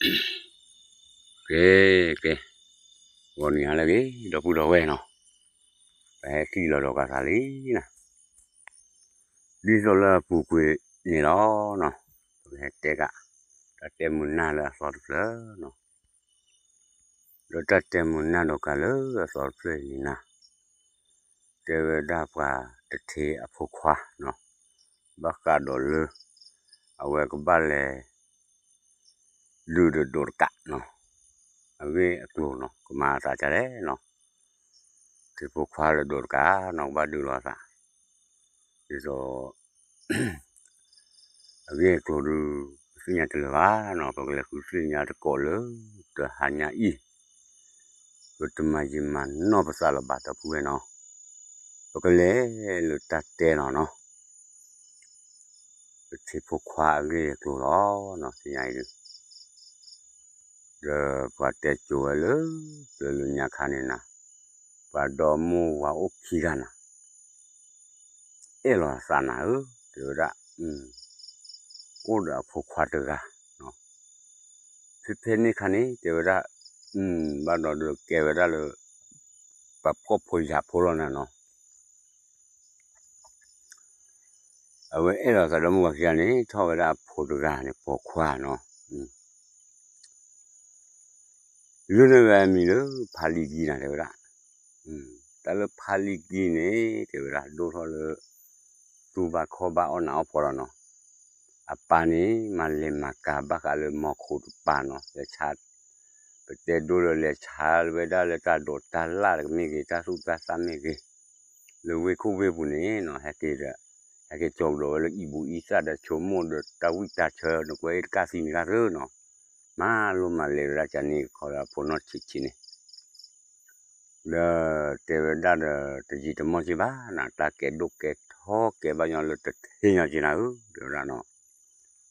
ကဲ, ကဲ, ဂီၤနံၤဟါလၢအဂ့ၤ ဒီပုၢ်ဒီဝဲၢ်နီၤ, ပဟဲထံၣ်လီၤဒီးကသးလံနီၤ, ဒ်သိးလၢအပူၤကွံာ်န့ၣ်လီၤနီၤ, ပကဟဲတဲကး တၢ်တဲမုာ်နၢ်လၢအသီတဖျၢၣ်နီၤ, ဒီးတၢ်တဲမုာ်နၢ်ဒီးကးလၢအသီတဖျၢၣ်န့ၣ်နီၤ, တဲဝဲဒၣ်ပှၤတထ့အဖိခွါနီၤ, ဘၣ်ဃးဒီးလၢ အဝဲကဘၣ်လဲၤ ဒုးဒီးဒိးတကးနီၤ, အဂ့ၢ်အကျိၤနီၤ ကမၤအသးဒ်လဲၣ်နီၤ, ထ့ဖိခွါဒီးဒိးတကးနီၤ ကဘၣ်ဒုးလိာ်အသး, ဒ်သိး အဂ့ၢ်အကျိၤဒုး ပသ့ၣ်ညါတလၢာ်ဘၣ်နီၤ, ပကလဲၤဃုသ့ၣ်ညါတကိးလၢ တဟါညါအံၤ, ပတမၤယံာ်မၤနီၢ်ပသးလၢၤဘၣ် ဒီပုၢ်ဝဲၢ်နီၤ, ပကလဲၤလၢတၢ်တဲနီၤနီၤ ပထ့ဖိခွါအဂ့ၢ်အကျိၤလီၤနီၤ, သ့ၣ်ညါအံၤဒုး ဒီးပှၤတဲကိၤဝဲလၢ ပျၢၤလၢညါခါန့ၣ်နၤ, ပှၤဒီမိၢ်ဝၤအိၣ်ခံဂၤနၤ, အဲၣ်လီၤအသးနၤဧၢ, တဲဝဲဒၣ်, အိၣ်ဒီးအဖိခွါတဂၤ, ဖဲဖဲန့ၣ်ခါန့ၣ် တဲဝဲဒၣ်, ဘၣ်ဒီးဒီးကဲဝဲဒၣ်လၢ ပှၤဖှီၣ်ဖိယာ်ဖိလီၤနၤနီၤ အဝဲအဲၣ်လီၤသးဒီမိၢ်ဝၤခံဂၤန့ၣ် ထီၣ်ဝဲဒၣ်အဖိတဂၤန့ၣ် ပိာ်ခွါနီၤ, လၢန့ၣ်ဝဲအမံၤလၢဖါလံကံနၤ တဲဝဲဒၣ်, တၢ်လၢဖါလံကံန့ၣ် တဲဝဲဒၣ် ဒိၣ်ထီၣ်လၢ သူၣ်ဘၣ်ခီၣ်ဘၣ်အီၣ်နးအီၣ်ဖှီၣ်လီၤနီၤ, အပၢ်န့ၣ် မၤလဲၤမၤကၤဘၣ်ဃးလၢမီခိတပၤနီၤ, လဲၤဆါ ပတဲဒိလၢလဲၤဆါဝဲဒၣ်လၢတၢ်ဒိးတၢ်လၢ်တကမ့ၢ်ဂ့ၤ တၢ်သူၣ်တၢ်သၣ်မ့ၢ်ဂ့ၤ, လၢဝ့ၢ်ခိၣ်ဝ့ၢ်ပူၤန့ၣ်နီၤ, ဟဲက့ၤဒီး ဟဲက့ၤကၠီကဒီးဝဲလၢအံၣ်ဘူအံသၣ်ဒီးဆိကမိၣ်ဒီးတၢ်ဝံၣ်တၢ်ဆၢ နကွဲးတကၣ်သံန့ၣ်ဂ့ၤသ့နီၤ, မၤလိမၤလဲၤဝဲဒၣ်ကန့ၣ်ကခီလၢအဖိနီၢ်ဆံးဆံးန့ၣ် ဒီးတဲဝဲဒၣ်ဒီး တယံာ်တမီၢ်က့ဘၣ်နၤ, တၢ်ကဲဒိၣ်ကဲထီကဲဘၣ်ညီလၢတထ့ညီက့နၤဧၢ, တဲဝဲဒၣ်နီၤ,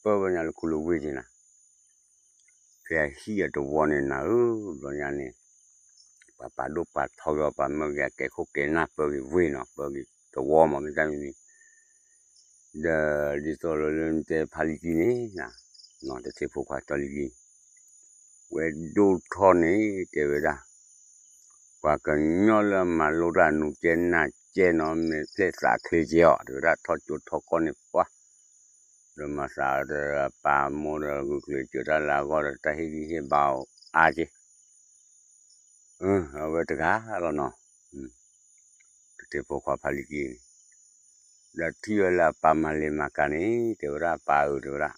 ပၢၢ်ဘၣ်ညီလၢခူလၢဝ့ၢ်က့နၤ, ဖဲအဟံၣ်အတဝီန့ၣ်နၤဧၢ, ဘျီညါန့ၣ် ပှၤပာ်ဒိၣ်ပာ်ထီက့ၤအီၤ ပှၤမၢက့ၤအကဲခိၣ်ကဲနၢ်ပၢက့ၤဝ့ၢ်နီၤ, ပၢက့ၤတဝီမး မ့ၢ်တၢ်မံၤမံၤ ဒီးဒ်သိးလၢလၢတဲဖါလံကံန့ၣ် တထ့ဖိခွါတီလံကံ ဝဲဒိၣ်ထီၣ်န့ၣ် တဲဝဲဒၣ်, ပှၤကညီလၢအမၤလိတၢ်နူကဲနၢ်ကဲနီၤ မဲာ်ဖျဲၣ်သးချ့ကဲအီၤ တဲဝဲဒၣ် ထီၣ်ကၠိထီၣ်ကီၢ်န့ၣ်ပှၤ, ဒီးမၤသးဒီးအပၢ်အမိၢ်ဒီးဂုာ်ကျဲးစၢးတၢ်လၢအဂီၢ်ဒီးတၢ်ဟ့ၣ်ဂံၢ်ဟ့ၣ်ဘါအီၤအါက့ အဝဲတဂၤလီၤနီၤ, တထ့ဖိခွါဖါလံကံန့ၣ်, ဒီးထံၣ်ဝဲလၢအပၢ်မၤလ့ၤမၤကၤန့ၣ် တဲဝဲဒၣ်အပၢ်ဧၢ တဲဝဲဒၣ်,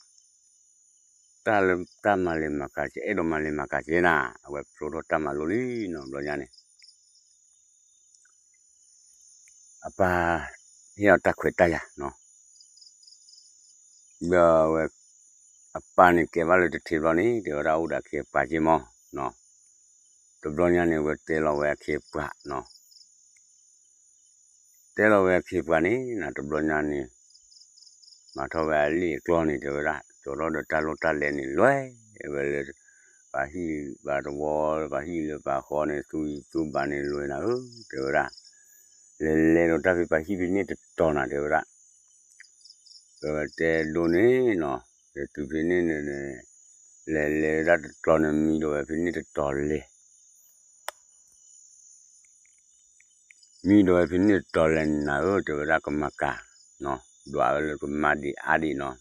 တၢ်လၢတၢ်မၤလ့ၤမၤကၤ အဲၣ်ဒိးမၤလ့ၤမၤကၤက့နၤ, အဝဲဖျိထီၣ်တၢ်မၤလိလံနီၤ ဘျီညါန့ၣ် အပၢ်ဟ့ၣ်အီၤတၢ်ခွဲးတၢ်ယာ်နီၤ, ဒီးဝဲ အပၢ်န့ၣ်ကဲဘၣ်လၢတထ့ဘျီန့ၣ် တဲဝဲဒၣ်အိၣ်ဒီးအခ့အပှၤက့မး, တဘျီညါန့ၣ်ဝဲတဲလီၤဝဲအခ့အပှၤနီၤ, တဲလီၤဝဲအခ့အပှၤန့ၣ်နၤ တဘျီညါန့ၣ် မၤထီၣ်ဝဲအလံာ်အကျီၢ်န့ၣ် တဲဝဲဒၣ် ကၠီထီၣ်ဒီးတၢ်လိၣ်တၢ်လဲန့ၣ် လွဲဝဲလၢ ပှၤဟံၣ်ပှၤတဝီ ပှၤဟံၣ်လၢပှၤဃီန့ၣ် သူသူဘၣ်န့ၣ်လွဲနၤဧၢ တဲဝဲဒၣ်, လဲၤလဲၤဒီးတၢ်ဖဲပှၤဟံၣ်ဖဲန့ၣ်တတီၤနၤ တဲဝဲဒၣ်, ပဝဲတဲဒိၣ်န့ၣ်နီၤ, တုၤဖဲန့ၣ်န့ၣ် လဲၤလဲၤဒၣ်တတီၤန့ၣ် မံဒီးဝဲဖဲန့ၣ်တတီၤလဲၤ မံဒီးဝဲဖဲန့ၣ်တတီၤလဲၤနၤဧၢ တဲဝဲဒၣ်ကမၤကၤ, ဒွးဝဲလၢကမၤဒံးအါဒံးနီၤ,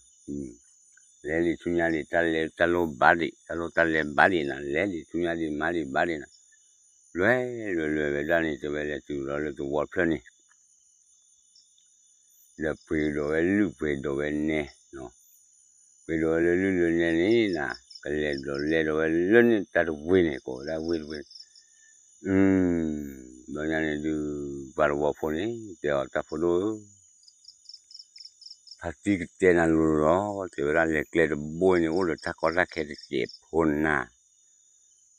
လဲၤလံဆူညါဒံး တၢ်လဲၤတၢ်လိၣ်ဘၣ်ဒံး တၢ်လိၣ်တၢ်လဲၤဘၣ်ဒံးနၤ လဲၤလံဆူညါဒံး မၤဒံးဘၣ်ဒံးနၤ, လွဲလွဲလွဲဝဲဒၣ်န့ၣ် တဲဝဲလဲၤတုၤလီၤလၢသဝီတဖျၢၣ်န့ၣ် ဒီးပှ့ၤဒီးဝဲလုၢ်ပှ့ၤဒီးဝဲနဲ, ပှ့ၤဒီးဝဲလၢလုၢ်လၢနဲန့ၣ်နၤ, ကလဲၤဒီးလဲၤဒီးဝဲလၢန့ၣ်တၢ်တဝ့ၢ်န့ၣ် ကိးဝဲဒၣ်ဝ့ၢ်တဝ့ၢ်, ဘျီညါန့ၣ်ဒုး ပှၤတဝီဖိန့ၣ် တဲအီၤတၢ်ဖိဒိၣ်ဧၢ ဖါတံၢ်ကတဲနၤလိၤလိၤလီၤ, တဲဝဲဒၣ်လဲၤကျဲတဘိအံၤန့ၣ် အိၣ်ဒီးတၢ်ကီတၢ်ခဲတစဲးဖိနၤ,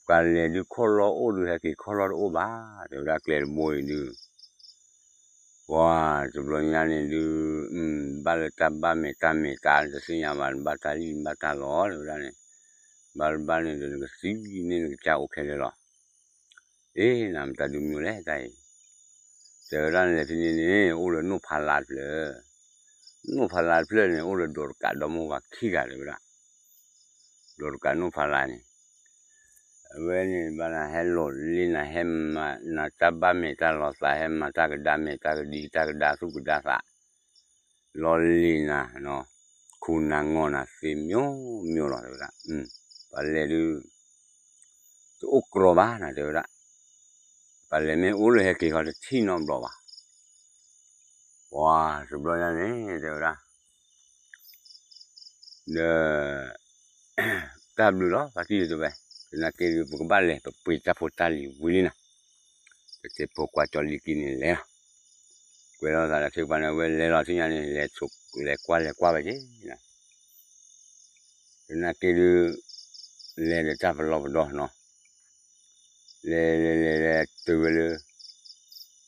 ပှၤလဲၤဒုးခီၣ်လီၢ်အိၣ်ဒုး ဟဲက့ၤခီၣ်လီၢ်တအိၣ်ဘၣ်, တဲဝဲဒၣ်ကျဲတဘိအံၤဒုး ပှၤတဘျီညါန့ၣ်ဒုး ဘၣ်လၢတၢ်ဘၣ်မဲာ်တၢ်မဲာ်တၢ်တသ့ၣ်ညါဘၣ် နဘၣ်တၢ်လံၣ်နဘၣ်တၢ်လီ တဲဝဲဒၣ်န့ၣ်, ဘၣ်တဘၣ်န့ၣ်ဒီးနကသံန့ၣ်နကစၢ်အိၣ်ခဲလၢာ်လီၤ, အ့ နမတၤဒုးမံလဲၣ်တၢ်အံၤ, တဲဝဲဒၣ်နလဲၤဖဲန့ၣ်န့ၣ် အိၣ်လၢနိၣ်ဖးလါတဖျၢၣ်, နိၣ်ဖးလါတဖျၢၣ်န့ၣ် အိၣ်လၢဒိးတကးဒီမိၢ်ဝၤခံဂၤ တဲဝဲဒၣ်, ဒိးတကးနီၣ်ဖးလၢ်န့ၣ်, အဝဲန့ၣ်ဘၣ်နၤ ဟဲလီၤလ့နၤ ဟဲမၤနၤတၢ်ဘၣ်မဲာ်တၢ်လီၤသး ဟဲမၤတၢ်ကဒါမဲာ်တၢ်ကဒံ တၢ်ကဒါသူၣ်ကဒါသး လီၤလ့နၤ, ခိၣ်နၤငီၢ်နၤသ့ မျိုးမျိုးလီၤ တဲဝဲဒၣ်. ပှၤလဲၤဒုး တအိၣ်ကြီဘၣ်နၤ တဲဝဲဒၣ်. ပှၤလဲၤမ့ၢ်အိၣ်လၢဟဲက့ၤဃီ တထံၣ်နီတဘျီဘၣ်. ပှၤတဘျီညါန့ၣ် တဲဝဲဒၣ် ဒီး တၢ်ဘျုးလီၤ ပှၤထံၣ်တဝဲ, သနာ်က့ဒုး ပကဘၣ်လဲၤ ပပှ့ၤတၢ်ဖိတၢ်လံၤဝံၤလံနၤ, ပတဲဖိကွၢ်ကၠီလံၤကံန့ၣ်လဲၤလီၤ. ကွဲးလီၤသးဒီး ဆ့ကပၤန့ၣ် အဝဲလဲၤလီၤထံၣ်ညါန့ၣ် လဲၤဆိး လဲၤကွၢ်လဲၤကွၢ်ဝဲက့ၤ သနာ်က့ဒုး လဲၤဒီးတၢ်ပလီၢ်ပဒီနီၤ, လဲၤလဲၤလဲၤလဲၤတုၤဝဲလၢ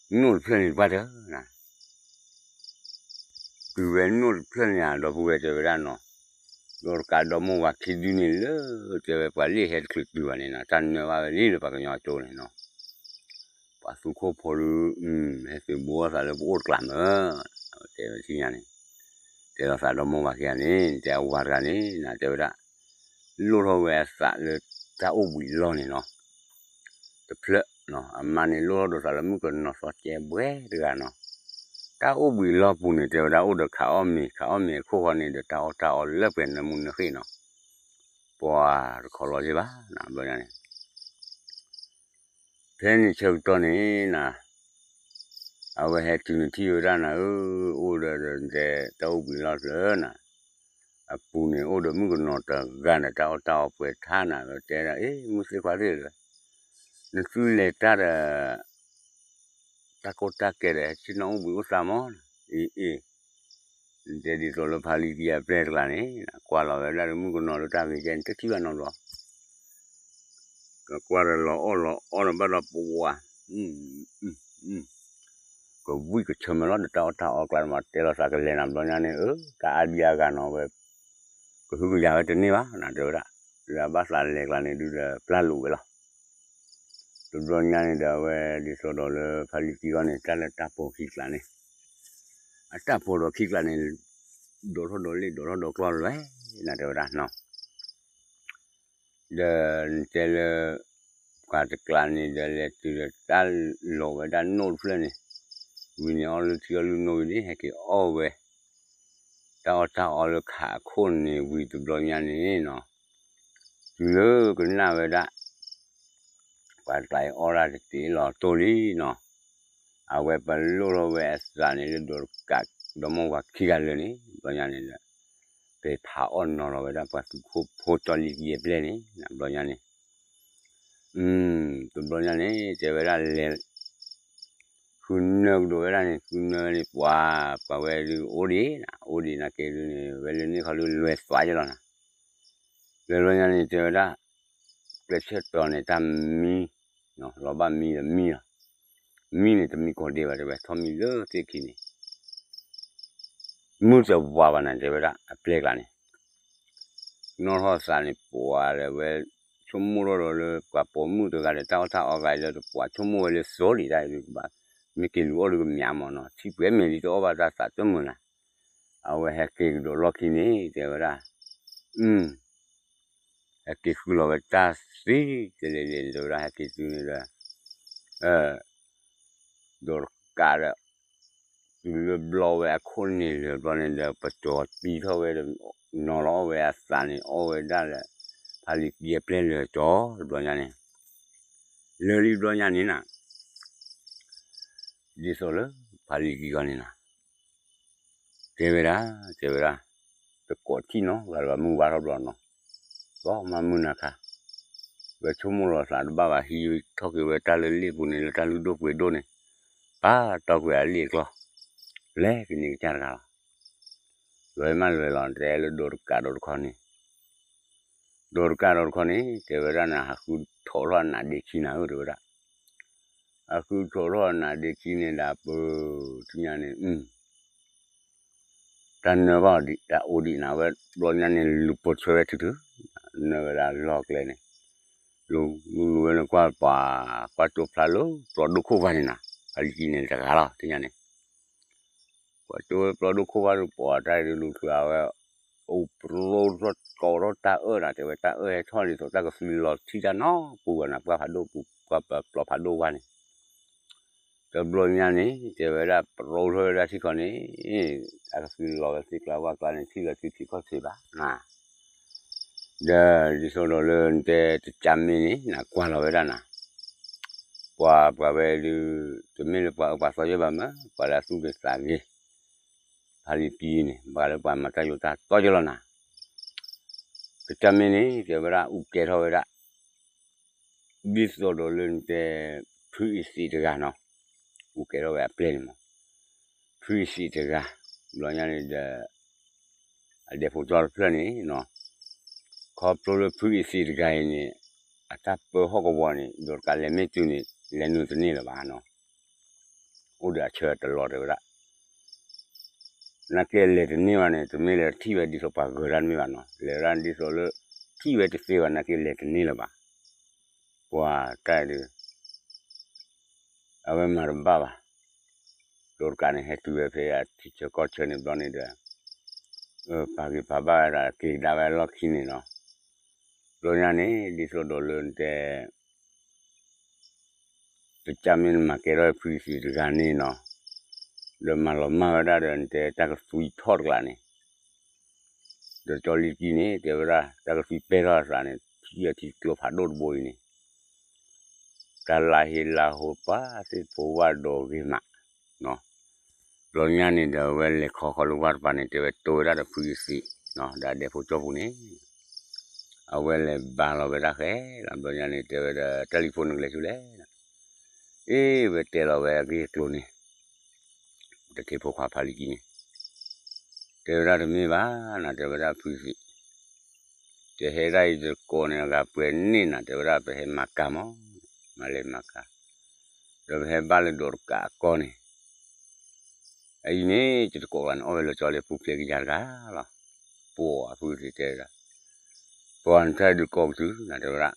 နိၣ်တဖျၢၣ်န့ၣ်တပှၢ်တၢၢ်နၤ, တုၤဝဲနိၣ်တဖျၢၣ်န့ၣ် အဒီပုၢ်ဝဲၢ်တဲဝဲဒၣ်နီၤ, ဒီးတကးဒီမိၢ်ဝၤခံဒုန့ၣ်လၢ တဲဝဲပှၤလ့ၣ်ဟဲတချုးတုၤဘၣ်န့ၣ်နီၤ တၢ်နၢဘၣ်ဝဲလံလၢပှၤကညီကၠိန့ၣ်နီၤ, ပှၤသူခိၣ်ဖိဒုး ဟဲသုးဘူးအသးလၢပအိၣ်တကျးမး, တဲဝဲထံၣ်ညါန့ၣ်, တဲလီၤသးဒီမိၢ်ဝၤခံဂၤန့ၣ် တဲအဝၤတဂၤန့ၣ်နၤ တဲဝဲဒၣ် လိၣ်ထီၣ်ဝဲအသးလၢတၢ်အိၣ်ဘှံးလီၢ်န့ၣ်နီၤ, တဖျၢၣ်, အမါန့ၣ်လိၣ်ထီၣ်ဒီးသးလၢမုၣ်ကနီၤသီကဲဘှဲတဂၤနီၤ, တၢ်အိၣ်ဘှံးလီၢ်ပူၤန့ၣ် တဲဝဲဒၣ်အိၣ်ဒီးခးအီၣ်မ့ၤ ခးအီၣ်မ့ၤအခိၣ်ဃီန့ၣ်ဒီး တၢ်အီၣ်တၢ်အီလၢပှဲၤနၢမူနၢဃ့ၣ်နီၤ, ပှၤတခီလီၤက့ၤဘၣ်နၤ ဘျီညါန့ၣ် ဖဲန့ၣ်ဆၢကတီၢ်န့ၣ်နၤ, အဝဲဟဲတုၤန့ၣ်ထံၣ်ဝဲဒၣ်နၤဧၢ, အိၣ်ဒီးဒီးတဲတၢ်အိၣ်ဘှံးလီၢ်ဖျၢၣ်နၤ, အပူၤန့ၣ်အိၣ်ဒီးမုၣ်ကနီၤတဂၤဒီး တၢ်အီၣ်တၢ်အီပှဲၤထါနၤ တဲဒၣ် အ့ မုၢ်သ့ၣ်ခွါသ့ၣ်ဒီး နသုလဲၤတၢ်ဒီး တၢ်ကိၢ်တၢ်ကဲဒီး ဟဲဆ့ၣ်နီၤအိၣ်ဘှံးအိၣ်သါမး, အ့ အ့ နတဲဒ်သိးလၢဖါလံကံအပျဲၢ်တကျါန့ၣ် ကွၢ်လီၤဝဲဒၣ်ဒီးမုၣ်ကနီၤလၢတၢ်ဂ့ၤကဲန့ၣ် တထံၣ်ဘၣ်နီတဘျီ, ကကွၢ်ဒီးလီၤအီၣ်လီၤအီဒီးဘၣ်ဒီးပဝး, ကဝံၣ်ကဆၢမဲာ်လီၤဒီးတၢ်အီၣ်တၢ်အီကျါန့ၣ်မး တဲလီၤသးကလဲၤနၤဘျီညါန့ၣ် အၢ တၢ်အါဒံအါဂၤနီၤဝဲ ကဟုကယာ်ဝဲတန့ၢ်ဘၣ်နၤ တဲဝဲဒၣ်, လၢအဘၣ်သးလဲၤကျါန့ၣ်ဒုးဒီးပျၢ်လိာ်ဝဲလီၤ. တဘျီညါန့ၣ်ဒီး အဝဲဒ်သိးဒီးလၢဖါလံကံဂီၢ်န့ၣ် တၢ်လၢတၢ်ဖိခံကျါန့ၣ်, အတၢ်ဖိဒီးခံကျါန့ၣ် ဒိးထီၣ်ဒီးလ့ၣ် ဒိးထီၣ်ဒီးကျီၢ်လွဲနၤ တဲဝဲဒၣ်နီၤ, ဒီးနတဲလၢ ပှၤတကျါန့ၣ်ဒီး လဲၤတုၤဒီးတၢ်လီၤဝဲဒၣ်နိၣ်တဖျၢၣ်န့ၣ်, ဝံၤန့ၣ်အီၣ်လုၢ်ထံအီၣ်လုၢ်နိၣ်ဝံၤန့ၣ် ဟဲက့ၤအီၣ်ဝဲ တၢ်အီၣ်တၢ်အီလၢခးအခိၣ်န့ၣ်ဝံၤတဘျီညါန့ၣ်နီၤ, တုၤလၢကနၣ်ဝဲဒၣ် ပှၤတကျါအံၤအီၣ်ဒၣ်တတ့ၢ်လီၤတိၢ်လံနီၤ, အဝဲပလိၣ်ထီၣ်ဝဲအသးန့ၣ်လၢဒီးတကးဒီမိၢ်ဝၤခံဂၤလၢာ်န့ၣ် တဘျီညါန့ၣ်ဒီး ပဲာ်ဖးအီၣ်နီၤလီၤဝဲဒၣ်ပှၤသူခိၣ်ဖိကၠီလံကံအပျဲၢ်န့ၣ် တဘျီညါန့ၣ် တဘျီညါန့ၣ် တဲဝဲဒၣ်လဲၤ ဃုနၢကဒီးဝဲဒၣ်န့ၣ် ဃုနၢန့ၣ် ပှၤ ပှၤဝဲဒုးအိၣ်ဒံးနၤ အိၣ်ဒံးနၤက့ၤဒုးန့ၣ် ဝဲလၢန့ၣ်ခီဒုးလွဲသွးယလီၤနၤ, လဲၤဘျီညါန့ၣ် တဲဝဲဒၣ် ကျဲဆၢတီၤန့ၣ် တၢ်မံ လီၤဘၣ်မံဒီးမံလီၤ, မံန့ၣ်တမံကီၢ်ဒဲးဘၣ် တဲဝဲ ထီၣ်မံလၢသ့ၣ်ခံန့ၣ် မုၢ်တဝါဘၣ်နၤ တဲဝဲဒၣ် အပျဲၢ်ကျါန့ၣ် နီၢ်ထီၣ်သးန့ၣ် ပှၤဒီးဝဲ ဆိကမိၣ်ထီၣ်ဒီးလၢပှၤပိာ်မုၣ်တဂၤဒီးတၢ်အီၣ်တၢ်အီဂၤလၢတပှၤဆိကမိၣ်ဝဲလၢသိးလံတၢ်အံၤဒုးကဘၣ် မ့ၢ်က့ၤလူၤအီၣ်ဒုးကမၠးမးနီၤ ထံၣ်ပှဲၤမ့ၢ်လံတအီၣ်ဘၣ်တၢ်သးတမုာ်နၤ, အဝဲဟဲက့ၤကဒီးလီၢ်ခံန့ၣ် တဲဝဲဒၣ် အ ဟဲက့ၤဃုလီၤဝဲတၢ်သ့ တဲလဲၣ်လဲၣ်န့ၣ် တဲဝဲဒၣ် ဟဲက့ၤသုန့ၣ်ဒီး ဒီးတကးဒီး တုၤလၢဘျီဝဲအခိၣ်န့ၣ်လၢာ်ဘျီန့ၣ်ဒီး ပတီၢ်သံထီၣ်ဝဲဒီး နီၤလီၤအီၣ်ဝဲအသးန့ၣ် အီၣ်ဝဲဒၣ်လၢ ဖါလံၤကံအပျဲၢ်လၢာ်ကၠီ တဘျီညါန့ၣ် လၢလံဘျီညါန့ၣ်နၤ ဒ်သိးလၢ ဖါလံၤကံဂီၢ်န့ၣ်နၤ တဲဝဲဒၣ် တဲဝဲဒၣ် တကိးထံၣ်နီတဂၤလၢၤဘၣ် မုၢ်ဘါထီၣ်ဘျီနီၤ ဘျီမၤမုာ်နၤခါ ဝဲဆိကမိၣ်လီၤသးတဘၣ်ဘၣ် ဟံးထီၣ်က့ၤဝဲတၢ်လၢလ့ၣ်ပူၤန့ၣ် လၢတၢ်လုၢ်ဒိၣ်ပှ့ၤဒိၣ်န့ၣ် ပာ်တီၢ်ကွံာ်အလ့ၣ်အကျီၢ် လဲၤကန့ၢ်ကစၢ်တဂၤလီၤ လွဲမးလွဲလီၤ တဲလၢဒိးတကးဒိးတခီန့ၣ် ဒိးတကးဒိးတခီန့ၣ် တဲဝဲဒၣ်နၤ ဟးဃုထီၣ်ထီၣ်အနးဒ့ခံနၤဧၢ တဲဝဲဒၣ် ဟးဃုထီၣ်ထီၣ်အနးဒ့ခံန့ၣ်ဒၣ်ပၢ် ထံၣ်ညါန့ၣ် တၢ်နၢဘၣ်အီၤဒံး တၢ်အိၣ်ဒံးနၤဝဲ ဘျီညါန့ၣ် လူၤပိာ်ထွဲဝဲထုထု နၢဝဲဒၣ်လီၢ်ကျဲန့ၣ် လူၤလူၤလူၤဝဲန့ၣ် ကွၢ်ပှၤ ကွၢ်ကၠိဖျါလၢပျီဒိၣ်ခိၣ်ဖးန့ၣ်နၤ ဖါလံၤကံန့ၣ်တဂၤလီၤ ထံၣ်ညါန့ၣ် ကွၢ်ကၠိဝဲပျီဒိၣ်ခိၣ်ဖးဒုး ပှၤတၢ်အံၤဒုးလူၤချုးအဝဲ အိၣ်ပျိထီၣ်ကၠီထီၣ် တဲဝဲဒၣ်တၢ်အၢၣ်နၤ တဲဝဲတၢ်အၢၣ်ဟဲထီၣ်ဒ်သိးတၢ်ကသွံလီၤထံၣ်တၢ်နီတပူၤဘၣ်နၤ ပှၢ်ဖးဒိၣ်ပူၤ ပှၢ်ပျီဖးဒိၣ်ဝါန့ၣ် တဘျီညါန့ၣ် တဲဝဲဒၣ် ပရိထီၣ်ဝဲဒၣ်ထံၣ်ခီန့ၣ် တၢ်ကသွံလီၤဝဲသ့ၣ်ကျါဝၣ်ကျါန့ၣ် ထံၣ်ဝဲသ့ၣ်ထံၣ်ခီၣ်ထံးဘၣ်နၤ ဒီးဒ်သိးဒီးလၢနတဲတကၢ်မ့ၢ်န့ၣ် နကွၢ်လီၤဝဲဒၣ်နၤ ပှၤပှၤဝဲဒုး တမ့ၢ်လၢပှၤအၢပှၤသီယဲၢ်ဘၣ်မး ပှၤလၢအသူၣ်ဂ့ၤသးဂ့ၤ ဖးလံၤကံန့ၣ် ဘၣ်လၢပှၤမၤတၢ်ယိၤတၢ်သီယဲၢ်လီၤနၤ တကၢ်မ့ၢ်န့ၣ် တဲဝဲဒၣ်အူကဲထီၣ်ဝဲဒၣ် ဒ်သိးဒီးလၢနတဲ ဖုအံၤသံးတဂၤနီၤ အူကဲထီၣ်ဝဲအပျဲၢ်န့ၣ်မး ဖုအံၤသံးတဂၤ ဘျီညါန့ၣ်ဒီး အဒဲးဖိကၠီတဖျၢၣ်န့ၣ်နီၤ ခီဖျိလၢဖုအံၤသံးတဂၤအံၤန့ၣ် အတၢ်ပၢဟီၣ်ကဝီၤန့ၣ် ဒီးတကးလဲၤမ့ၢ်တုၤန့ၣ် လဲၤနုာ်တန့ၢ်လၢၤဘၣ်နီၤ အိၣ်ဒီးအဆၢတလီၤတဲဝဲဒၣ် နာ်က့လဲၤတန့ၢ်ဘၣ်န့ၣ် တမ့ၢ်လၢထံၣ်ဝဲဒ်သိးပှၤဂၢၤတၢ်တမ့ၢ်ဘၣ်နီၤ လဲၤဝဲဒၣ်ဒ်သိးလၢ ထံၣ်ဝဲတသ့ဘၣ်နာ်က့လဲၤတန့ၢ်လၢၤဘၣ် ပှၤတၢ်ဒုး အဝဲမၤတဘၣ်ဘၣ် ဒီးတကးန့ၣ် ဟဲတုၤဝဲဖဲအထံဆၢကီၢ်ဆၢန့ၣ်ဘျီန့ၣ်ဒီး ပာ်ဂံၢ်ပာ်ဘၣ်ဝဲဒၣ်က့ၤကဒါဝဲအလီၢ်ခံန့ၣ်နီၤ ဘျီညါန့ၣ် ဒ်သိးဒီးလၢနတဲ တကၢ်မ့ၢ်နမၤကဲထီၣ်ဖုသံးတဂၤန့ၣ်နီၤ ဒီးမၤလီၤမၢ်ဝဲဒၣ်ဒီးနတဲတၢ်ကသွံထီၣ်တကျးန့ၣ် ဒီးကၠီလံကံန့ၣ် တဲဝဲဒၣ် တၢ်ကသွံပဲၢ်ထီၣ်အသးန့ၣ် ထံၣ်အထံကျိဖးဒိၣ်တဘိအံၤန့ၣ် တၢ်လၢဟ့လၢဟိပှၤသ့ၣ်ဖိဝၣ်ဒီးဂ့ၤမး ဘျီညါန့ၣ်ဒီးအဝဲလဲၤခီဃီလၢဝၢ်တပၤန့ၣ် တဲဝဲတိဝဲဒၣ်ဒီးဖုသံး ဒီးအဒဲးဖိကၠီပူၤန့ၣ် အဝဲလဲၤဘါလီၤဝဲဒၣ်ဃဲလီၤ ဘျီညါန့ၣ် တဲဝဲဒီး တၢ်လံၤဖိနကလဲၤဆူလဲၣ် အ့ ဝဲတဲလီၤဝဲအဂ့ၢ်အကျိၤန့ၣ် တထံဖိခွါဖးလံၤကံန့ၣ် တဲဝဲဒၣ်တမ့ၢ်ဘၣ်နၤ တဲဝဲဒၣ်ဖုသံး တဲဟဲဒၣ်အံၤတကိးန့ၣ် အဂၤပှဲၤန့ၢ်နၤ တဲဝဲဒၣ်ပဟဲမၤကၤမး မၤလဲၤမၤကၤ ဒီးပဟဲဘၣ်လၢဒိးတကးအကီၢ်န့ၣ် အအံၤန့ၣ် ယတကိးဘၣ်န့ၣ် အီၣ်ဝဲလၢကၠီလၢပူၤဖျဲးကယၤတဂၤလီၤ ပှၤဖုသံးတဲဝဲဒၣ် ပှၤနတၢ်ဒုးကိးကတုၤနၤ တဲဝဲဒၣ်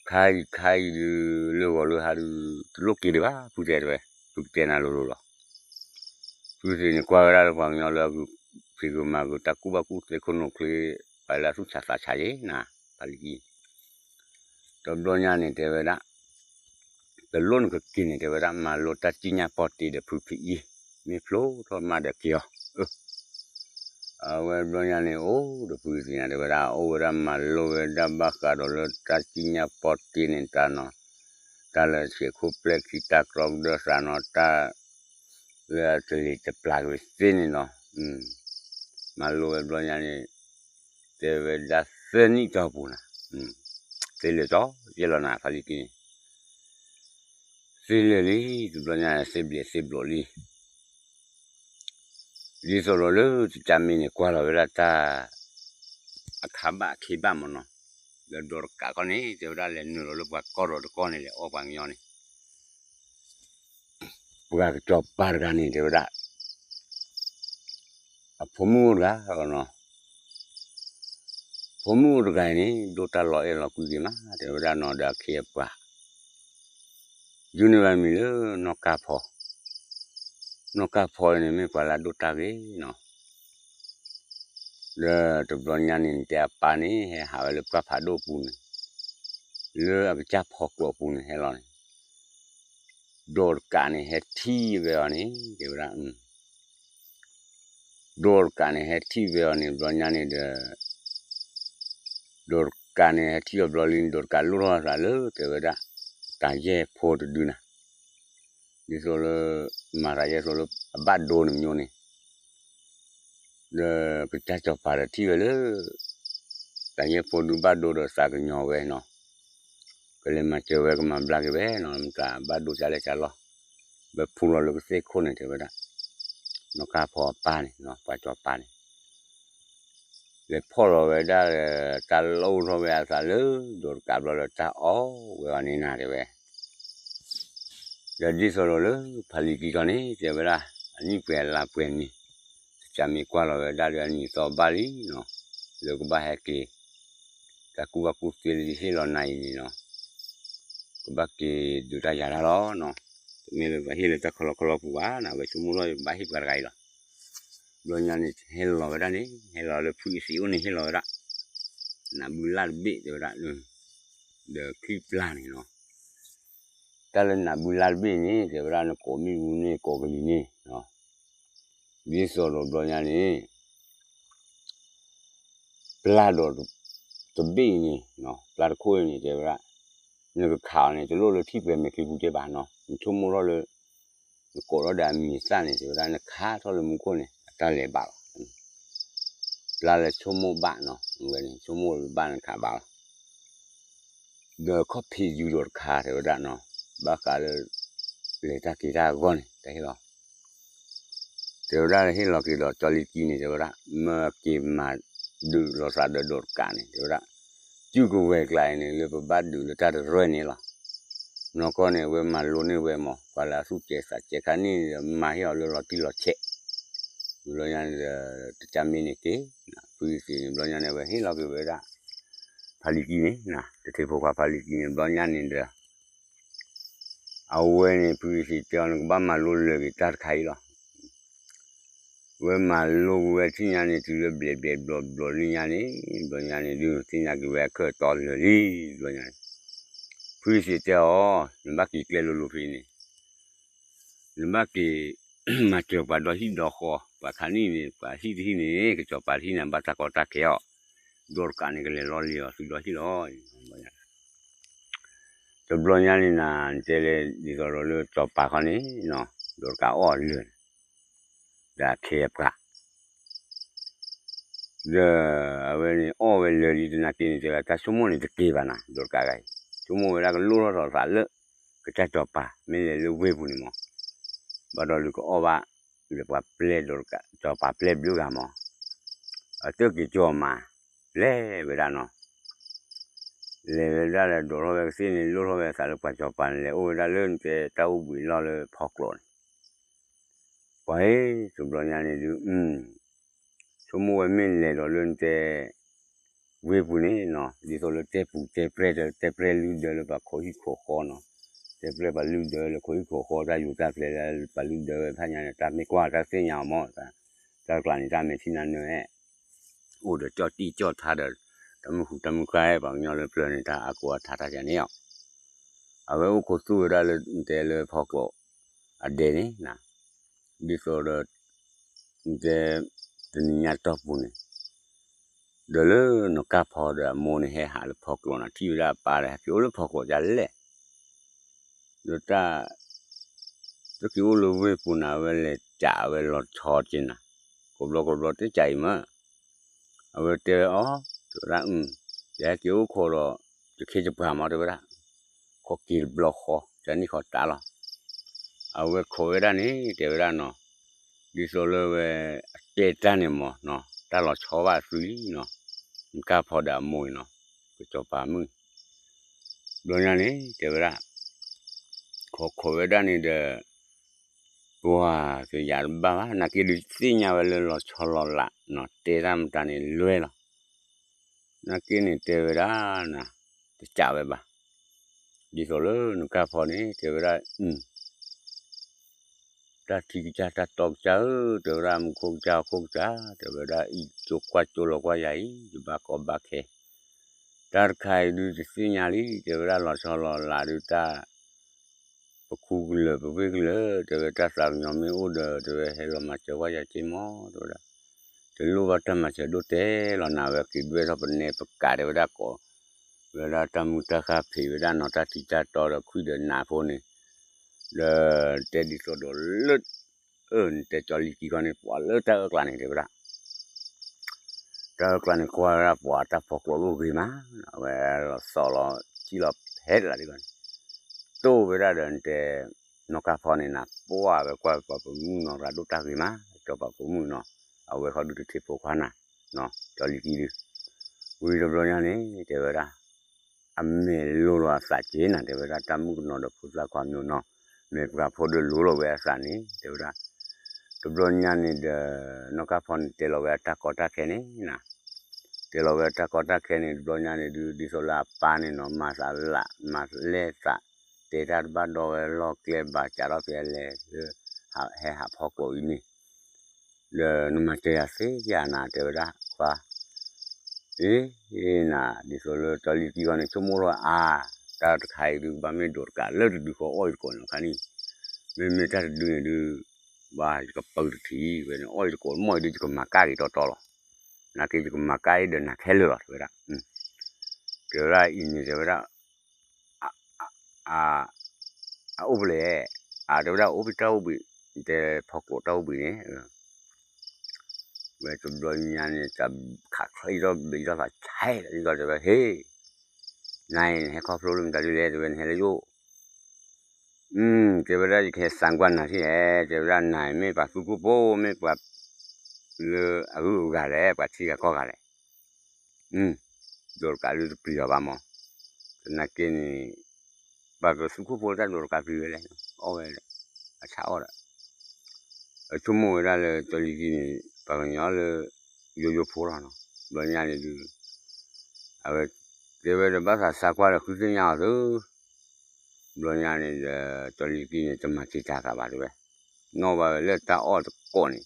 ခါအံၤခါအံၤဒုး လၢဂီၤလၢဟါဒုး တလိၣ်က့ၤဒံးဘၣ် ဖုတဲတဲဝဲ ဖုကတဲနၤလိၤလိၤလီၤ ဖုသံးန့ၣ် ကွၢ်ဝဲဒၣ်လၢပှၤကညီလၢအဂုာ်ဖံးဂုာ်မၤဂုာ် တၢ်ကူၣ်ဘၣ်ကူၣ်သ့ခိၣ်နူာ်ချ့ ပှၤလၢအသူၣ်ဆးသးဆးယဲနၤ ဖးလံၤကံ တဘျီညါန့ၣ် တဲဝဲဒၣ် တလိၣ်နကက့ၤန့ၣ် တဲဝဲဒၣ် မၤလိတၢ်စံၣ်ညါပီတ့ဒီးဖုဖံးအံၤ မ့ၢ်ဖျိထီၣ်မးဒီးက့ၤအီၤ အဝဲဘျီညါန့ၣ် အိၣ်ဒီးဖုသံးညါ တဲဝဲဒၣ် အိၣ်ဝဲဒၣ်မၤလိဝဲဒၣ်ဘၣ်ဃးဒီးလၢတၢ်စံၣ်ညါပီတ့န့ၣ်တၢ်နီၤ တၢ်လၢဆဲးခိၣ်ပျဲၢ်ခံ တၢ်ကြီကဒၢသးနီၤ တၢ် လၢအတလံၤတပျၢ်က့ၤသ့န့ၣ်နီၤ မၤလိဝဲဘျီညါန့ၣ် တဲဝဲဒၣ်သၢနံၣ်တီၢ်ပူၤနၤ သ့လၢာ်ကီယဲၢ်လီၤနၤ ဖးလံၤကံန့ၣ် သ့လၢာ်လံ တဘျီညါ သ့ဘျဲးသ့ဘျီးလံ ဒ်သိးဒီးလၢတကၢ်မ့ၢ်န့ၣ် ကွၢ်လီၤဝဲဒၣ်တၢ် အခါဘၣ်အခ့ဘၣ်မးနီၤ လၢဒိးတကးကီၢ်န့ၣ် တဲဝဲဒၣ်လဲၤနုာ်လီၤလၢပှၤကီၢ်ဒီးတကီၢ်န့ၣ် လဲၤအီၣ်ပှၤကညီန့ၣ် ပှၤကစီၤပၤတဂၤန့ၣ် တဲဝဲဒၣ် အဖိမုၣ်အိၣ်တဂၤလီၤနီၤ ဖိမုၣ်အိၣ်တဂၤအံၤန့ၣ် ဒိၣ်တၢ်လီၤအဲၣ်လီၤကွံက့ၤမး တဲဝဲဒၣ်နီၤ ဒီးအခ့အပှၤ ယုၢ်န့ၢ်ဘၣ်မံၤလၢနီၢ်ကါဖီ နီၢ်ကါဖီအံၤန့ၣ် မ့ၢ်ပှၤလၢအဒိၣ်တၢ်ဂ့ၤနီၤ ဒီးတဘျီညါန့ၣ် နတဲအပၢ်န့ၣ် ဟဲဟးဝဲလၢပှၢ်ဖးဒိၣ်ပူၤန့ၣ် လၢအကစၢ်ဖီကျိးပူၤန့ၣ် ဟဲလီၤန့ၣ် ဒိးတကးန့ၣ် ဟဲထံၣ်ဝဲအီၤန့ၣ် တဲဝဲဒၣ် ဒိးတကးန့ၣ် ဟဲထံၣ်ဝဲအီၤန့ၣ် ဘျီညါန့ၣ်ဒီး ဒိးတကးန့ၣ် ဟဲထံၣ်အီၤဘျီလံ ဒိးတကးလိၣ်ထီၣ်အသးလၢ တဲဝဲဒၣ် တၢ်ယဲၢ်ဖိတဒုနၤ ဒ်သိးလၢ မၤတၢ်ယဲၢ်သိးလၢအဘၣ်ဒိန့ၣ်မညိန့ၣ် ဒီးကစၢ်စီၤပၤဒီးထံၣ်ဝဲလၢ တၢ်ယဲၢ်ဖိဒုဘၣ်ဒိဒီးသးကညီၤဝဲနီၤ ကလဲၤမၤစၢၤဝဲကမၤဘျါက့ၤဝဲနီၤ မတၤဘၣ်ဒိကလဲၣ်ကလီၢ် ဘၣ်ဖူလီၤလၢကသ့ၣ်ခိၣ်န့ၣ် တဲဝဲဒၣ် နီၢ်ကါဖီအပၢ်န့ၣ် ပှၤစီၤပၤန့ၣ် လဲၤဖီၣ်လီၤဝဲဒၣ် တၢ်လိၣ်ထီၣ်ဝဲအသးလၢ ဒိးတကးဘျီဒီးတၢ်အီၣ်ဝဲအီၤန့ၣ်နၤတဲဝဲ ဒီးဒ်သိးဒီးလၢဖးလံၤကံခီန့ၣ် တဲဝဲဒၣ် အနံၣ်ပှဲၤအလါပှဲၤန့ၣ် တၢ်မ့ၢ်ကွၢ်လီၤဝဲဒၣ်ဒီးအနံၣ်သီဘၣ်လံနီၤ လၢကဘၣ်ဟဲက့ၤ တၢ်ကူၣ်ဘၣ်ကူၣ်သ့လံဟ့ၣ်လီၤနၤအံၤန့ၣ်နီၤ ကဘၣ်က့ၤဒုးတၢ်ယၤတၢ်လီၤနီၤ တမ့ၢ်လၢပှၤဟ့ၣ်လၢတၢ်ခီလီခီလီပူၤဘၣ်နၤ ဝဲဆိကမိၣ်ထီၣ်ကဘၣ်ဟ့ၣ်ပှၤတဂၤအံၤလီၤ ဘျီညါန့ၣ် ဟဲလီၤဝဲဒၣ်န့ၣ် ဟဲလီၤလၢဖုအံၤသ့ၣ်အိၣ်န့ၣ် ဟ့ၣ်လီၤဝဲဒၣ် နးဘုလၢ်တဘ့ၣ်တဲဝဲဒၣ်, ဒီးချံပျၢ်န့ၣ်နီၤ, တၢ်လၢနးဘုလၢ်တဘ့ၣ်န့ၣ် တဲဝဲဒၣ် နကိးမ့ၣ်အူန့ၣ် ကိးကလံၤန့ၣ်, ဒ်သိးဒီးဘျီညါန့ၣ် ပျၢ်ဒီးတဘ့ၣ်အံၤန့ၣ်, ပျၢ်တခိၣ်အံၤန့ၣ် တဲဝဲဒၣ်, နကခးအီၤန့ၣ် တလိၣ်လၢထံၣ်ပှဲၤမဲာ်ချံပူၤကဲဘၣ်နီၤ, နဆိကမိၣ်ထီၣ်လၢ နကိးထီၣ်ဒီးအမံၤသၣ်န့ၣ် တဲဝဲဒၣ် နခးထီၣ်လၢမူခိၣ်န့ၣ် အတၢ်လဲၤဘၣ်လီၤ. ပျၢ်လၢဆိကမိၣ်ဘၣ်နီၤ, ဝဲန့ၣ် ဆိကမိၣ်ဘၣ်နခးဘၣ်လီၤ. ဒီးခီၣ်ဖံးယူၤဒီးတခါ တဲဝဲဒၣ်နီၤ, ဘၣ်ဃးလၢ လဲၤတၢ်က့ၤတၢ်အဂီၢ်န့ၣ် တၢ်ဟ့ၣ်လီၤ တဲဝဲဒၣ် ဟ့ၣ်လီၤက့ၤဒီးကၠီလံၤကံန့ၣ် တဲဝဲဒၣ် မၢက့ၤမၤဒုးလိာ်သးဒီးဒိးတကးန့ၣ် တဲဝဲဒၣ်, စုကဝဲၤကျါအံၤန့ၣ် လၢပဘၣ်ဒုးလၢတၢ်တရဲၣ်န့ၣ်လီၤ. နီၢ်ကီၢ်န့ၣ် အဝဲမၤလိန့ၢ်ဝဲမး ပှၤလၢအသူၣ်ကဲၤသးကဲၤခါန့ၣ်ဒီး မၤဟ့ၣ်အီၤလၢလီၤတံၢ်လီၤဆဲး, ဘျီညါန့ၣ်ဒီး တကးမ့ၢ်န့ၣ်က့ၤ, ဖုသ့ၣ်န့ၣ် ဘျီညါန့ၣ် အဝဲဟ့ၣ်လီၤက့ၤဝဲဒၣ် ဖါလံၤကံန့ၣ်, တထံဖိခွါဖါလံၤကံန့ၣ် ဘျီညါန့ၣ်ဒီး အဝဲန့ၣ် ဖုသ့ၣ်တဲအီၤ နကဘၣ်မၤလိလၢာ်က့ၤတၢ်တခါအံၤလီၤ. ဝဲမၤလိက့ၤဝဲထံၣ်ညါန့ၣ် တုၤလၢဘျဲးဘျဲးဘျီဘျီလံညါန့ၣ် ဘျီညါန့ၣ် ဒုးသ့ၣ်ညါက့ၤဝဲအခၢၣ်တီလၢာ်လံ, ဘျီညါန့ၣ် ဖုသ့ၣ်တဲအီၤ နဘၣ်က့ၤကျဲလိၤလိၤဖဲန့ၣ် နဘၣ်က့ၤ မၤစၢၤပှၤဒီဟံၣ်ဒီဃီ, ပှၤခါနံၣ်န့ၣ် ပှၤဟံၣ်တဟံၣ်န့ၣ် ကစီၤပၤတဟံၣ်န့ၣ် ဘၣ်တၢ်ကီတၢ်ခဲအီၤ, ဒိးတကးန့ၣ် ကလဲၤလီၤလံၤအီၤ သုဒီဟံၣ်လီၤ. တဘျီညါန့ၣ်နၤ နတဲလဲၣ် ဒ်သိးဒီးလၢစီၤပၤခီန့ၣ် ဒိးတကးအီၣ်အလၢာ်န့ၣ် ဒီးအခ့အပှၤ ဒီးအဝဲန့ၣ် အီၣ်ဝဲလၢာ်လံတနာ်က့န့ၣ် တဲဝဲတၢ်ဆိကမိၣ်န့ၣ်တက့ၤဘၣ်နၤ, ဒိးတကးဂၤအံၤ ဆိကမိၣ်ဝဲဒၣ်ကလိၣ်ထီၣ်ထီၣ်သးလၢ ကစၢ်စီၤပၤ မ့ၢ်လဲၤလၢဝ့ၢ်ပူၤန့ၣ်မး, ဘၣ်ဒီးလၢကအီၣ်ဘၣ် လၢပှၤပျဲ စီၤပၤပျဲဘျုးဂၤမး, အတက့ၤကၠီၤမး လဲၤဝဲဒၣ်နီၤ လဲၤဝဲဒၣ်လၢဒိးထီၣ်ဝဲကသ့ၣ်န့ၣ် လိၣ်ထီၣ်ဝဲသးလၢပှၤစီၤပၤန့ၣ် လဲၤအိၣ်ဝဲဒၣ်လၢနတဲတၢ်အိၣ်ဘှံးလီၢ်လၢဖီကျိးန့ၣ်, ပှၤအံၤ တဘျီညါန့ၣ်ဒုး ဆိကမိၣ်ဝဲမ့ၢ်လဲၤဒီးလၢနတဲ ဝ့ၢ်ပူၤန့ၣ်နီၤ ဒ်သိးလၢတဲပူၤတဲပြဲၢ် တဲပြဲၢ်လုၢ်ဒၢလၢပှၤခိၣ်ဟံၣ်ခိၣ်ဃီနီၤ, တဲပြဲၢ်ပှၤလုၢ်ဒၢလၢခိၣ်ဟံၣ်ခိၣ်ဃီ တၢ်ယူးတၢ်ပျဲၤလၢပှၤလုၢ်ဒၢဝဲဖးညါန့ၣ် တၢ်မ့ၢ်ကွၢ်တၢ်သ့ၣ်ညါအီၤမး, တၢ်တကျးန့ၣ် တၢ်မဲာ်ထံနါနၢၤအဲၣ် အိၣ်ဒီးကၠီၣ်တံၢ်ကၠီၣ်ထါဒီး တၢ်မုၢ်ဃူတၢ်မုၢ်ဃါ ပှၤကညီလၢပျၢၤန့ၣ် တၢ်အါကိးအါထါတၢ်ယၤန့ၣ်အီၤ, အဝဲအိၣ်ခိးသူၣ်ဝဲဒၣ်လၢနတဲလၢဖီကျိးအဒဲန့ၣ်, ဒ်သိးဒီး နတဲ တနံၤညါတီၢ်ပူၤန့ၣ် ဒီးလၢနီၢ်ကၢ်ဖီဒီးအမိၢ်န့ၣ် ဟဲဟးလၢဖီကျိးနၤ ထံၣ်ဝဲဒၣ်အပၢ်ဒီး ဟဲက့ၤအိၣ်လၢဖီကျိးဒ်လဲၣ် ဒီးတၢ် တက့ၤအိၣ်လၢဝ့ၢ်ပူၤန့ၣ် အဝဲလဲၤကးဝဲလီၤဆီက့ၤနၤ, ကိးဘျီကိးဘျီတဲကးအံၤမး, အဝဲတဲဝဲအီၤ, တဲဝဲဒၣ်, ယဟဲက့ၤအိၣ်ခိးဒီး ယခ့ယပှၤမး တဲဝဲဒၣ်, ခိးက့ၤတဘျီဃီ တၢ်နံၣ်ဃီတၢ်လီၤ, အဝဲခိးဝဲဒၣ်န့ၣ် တဲဝဲဒၣ်နီၤ, ဒ်သိးလၢဝဲ အတဲတၢ်န့ၣ်မးနီၤ တၢ်လီၤဆီဘၣ်အသုလံနီၤ, နကၢ်ဖီဒီးအမိၢ်အံၤနီၤ, ကစီၤပၤမုၣ် ဘျီညါန့ၣ် တဲဝဲဒၣ် ခိးခိးဝဲဒၣ်န့ၣ်ဒီး ပှၤကယၤတဘၣ်ဘၣ် နာ်က့ဒုးသ့ၣ်ညါဝဲလၢလီၤဆီလီၤလးနီၤ တဲတၢ်မတၤန့ၣ်လွဲလီၤ, နာ်က့န့ၣ်တဲဝဲဒၣ်နၤ တကးဝဲဘၣ်, ဒ်သိးလၢနကၢ်ဖီန့ၣ် တဲဝဲဒၣ် တၢ်ထံကစၢ်တၢ်တီကစၢ်ဧၢ, တဲဝဲဒၣ်မူခိၣ်ကစၢ်ဟီၣ်ခိၣ်ကစၢ်, တဲဝဲဒၣ်အံၤကၠိကွၢ်ကၠိလီၤကွၢ်ယၤအံၤ ယဘၣ်ကီဘၣ်ခဲ, တၢ်တခါအံၤဒုးတသ့ၣ်ညါလံ, တဲဝဲဒၣ်လီၤဆီလီၤလးဒုးတၢ် ပခူကလၢာ်ပဝ့ၢ်ကလၢာ်, တဲဝဲတၢ်သးကညီၤမ့ၢ်အိၣ်ဒီး တဲဝဲဟဲလီၤမၤစၢၤကွၢ်ယၤက့မး, တဲဝဲဒၣ် တလိၣ်ဘၣ်တၢ်မၤစၢၤဒိၣ်တဲလီၤနၤ, ဝဲက့ၤဒွဲၣ်ထီၣ်ပနဲပကးတဲဝဲဒၣ်ကိး ဝဲဒၣ်တၢ်မုၢ်တၢ်ဃၢ်ဖံးဝဲဒၣ်နီၤ တၢ်ထံတၢ်တီဒီးခွံဒီးနးဖိန့ၣ်, ဒီးတဲဒ်သိးဒီးလၢ အၢ နတဲကၠီလံၤကံခီန့ၣ် ပှၤလၢတၢ်အၢၣ်ကျါန့ၣ် တဲဝဲဒၣ် တၢ်အၢၣ်ကျါန့ၣ်ကွၢ်ဝဲဒၣ်ပှၤတၢ်ဖီကျိးလိၣ်ဂ့ၤမး, အဝဲလီၤသီၣ်လီၤထံလီၤဖဲလၢ်ဒ်ဘၣ်န့ၣ်, တိၢ်ဝဲဒၣ်ဒီးနတဲ နီၢ်ကၢ်ဖီန့ၣ်နၤ ပှၢ်ဝဲကွၢ်ပှၤပိာ်မုၣ်နီၤ ရၤဒိၣ်တၢ်ဂ့ၤမး, ကၠီၤပၤပိာ်မုၣ်နီၤ, အဝဲဃီဒုးတထံဖိခွါနၤ, ကၠီလံၤကံဒုး, ဝံၤတဘျီညါန့ၣ် တဲဝဲဒၣ် အမဲာ်လိၤလီၤအသးက့ၤနၤ တဲဝဲဒၣ် တၢ်မုၣ်ကနီၤဒီးဖိသၣ်ခွါမၠိနီၤ, မဲာ်ပှၤဖိဒုးလိၤလီၤဝဲအသးန့ၣ် တဲဝဲဒၣ်, တဘျီညါန့ၣ်ဒီး နီၢ်ကၢ်ဖီန့ၣ်တဲလီၤဝဲအတၢ်ကီတၢ်ခဲန့ၣ်နၤ, တဲလီၤဝဲအတၢ်ကီတၢ်ခဲန့ၣ် တဘျီညါန့ၣ်ဒုး ဒ်သိးလၢအပၢ်န့ၣ်နီၤ မၤသးလး မၤလဲၢ်သး တဲတၢ်တဘၣ်ဒီးဝဲလီၢ်ကျဲဘၣ် ကးထီၣ်ဖဲအလဲၤလၢ ဟဲဟးဖီကျိးအံၤန့ၣ် ဒီးနမၤစၢၤယၤသ့ဧါနၤ တဲဝဲဒၣ်ခွါ, အ့ နၤ ဒ်သိးလၢကၠီလံၤကံဃီန့ၣ် ဆိကမိၣ်ထီၣ်အါ, တၢ်တခါအံၤဒုး ကဘၣ်မ့ၢ်ဒိးတကးလၢတဒုဃီအီၣ်ယတကိးန့ၣ်ခါန့ၣ်, မ့မ့ၢ်တၢ်တဒုန့ၣ်ဒုး ဘၣ်ယကပၢတထံၣ်ဝဲန့ၣ် အီၣ်ယတကိးမ့ၢ်အံၤဒုး ယကမၤကၣ်က့ၤတီတီလီၤ. နာ်က့ ယကမၤကၣ်အံၤဒီးနၤခဲလၢာ်လီၤ တဲဝဲဒၣ်. တဲဝဲဒၣ်အံၤန့ၣ် တဲဝဲဒၣ် အအိၣ်ဖဲလဲၣ်, အတဲဝဲဒၣ် အိၣ်ဖဲတၢ်အိၣ်ဘှံး, တဲဖီကျိးတၢ်အိၣ်ဘှံးန့ၣ်, ဝဲတဘျီညါန့ၣ် တၢ်ခးချ့ထီၣ်ဘ့ထီၣ်သးဆဲးလီၤ တဲဝဲ ဟ့ၣ်, နၤအံၤနဟဲခီဖျိလၢမတၤဒ်လဲၣ် တဲဝဲ နဟဲလၢယအိၣ်, တဲဝဲဒၣ် ယကဟဲသံကွၢ်နၤထံၣ်ဧါ, တဲဝဲဒၣ် နၤအံၤမ့ၢ်ပှၤသူခိၣ်ဖိ မ့ၢ်ပှၤလၢအဂုၤအဂၤလဲၣ် ပှၤထံဂၤကီၢ်ဂၤလဲၣ်. ဒိးတကးဒုးတပျံၤအီၤဘၣ်မး, သနာ်က့န့ၣ် ပှၤကသူခိၣ်ဖိတၢ်ဒိးတကးပျံၤဝဲလဲၣ်, အီၣ်ဝဲလဲၣ်, အဆါအီၣ်ဒီး အဆိကမိၣ်ဝဲဒၣ်လၢကၠီလံၤကံန့ၣ် ပှၤကညီလၢ ယိယိဖိလီၤနီၤ, ဘျီညါန့ၣ်ဒုး အဝဲတဲဝဲဒီး ဘၣ်သးသံကွၢ်ဒီး ဃုသ့ၣ်ညါအီၤသု, ဘျီညါန့ၣ်ဒီး ကၠီလံၤကံန့ၣ် တမၤစၢၤတၢ်သးဘၣ်တဲဝဲ, နီၣ်ဘၣ်ဝဲလၢတၢ်အီၣ်တကိးန့ၣ်,